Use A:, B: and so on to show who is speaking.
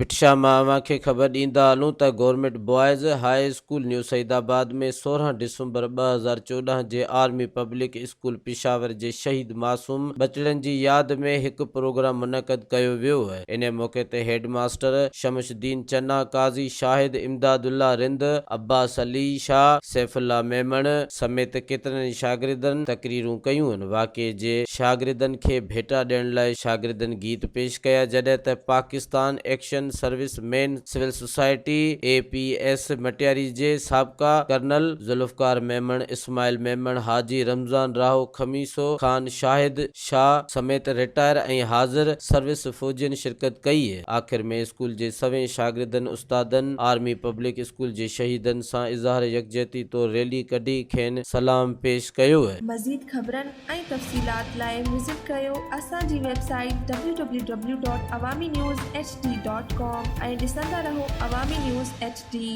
A: ڀٽ شاهه مان اوهان کي خبر ڏيندا هلون ته government boys high school new Saeedabad ۾ 16 December 2014 جي آرمي پبلڪ اسڪول پشاور جي شهيد معصوم ٻچڙن جي ياد ۾ هڪ پروگرام منعقد ڪيو ويو. انهي موقعي تي هيڊ ماستر شمش الدين چنا، قاضي شاهد، امداد الله رند، عباس علي شاهه، سيف الله ميمڻ سميت ڪيترن ئي شاگردن تقريرون ڪيون. واقعي جي شاگردن کي ڀيٽا ڏيڻ لاء شاگردن گيت پيش ڪيا جڏهن ته Pakistan action service men civil society, A P S, Matiari جي سابقه ڪرنل ذوالفقار ميمڻ، اسماعيل ميمڻ، حاجي رمضان راهو، خميسو خان، شاهد شاهه سميت رٽائر ۽ حاضر سروس فوجين شرڪت ڪئي. آخر ۾ اسڪول جي سوين شاگردن، استادن، آرمي پبلڪ اسڪول جي شهيدن سان اظهار يڪجهتي طور ريلي ڪڍي کين سلام پيش ڪيو.
B: مزيد خبرن ۽ تفصيلات لاء وزٽ ڪريو اسان جي website W W W dot Awami news H D dot com ۽ ڏسندا رهو عوامي نيوز ايڇ ڊي.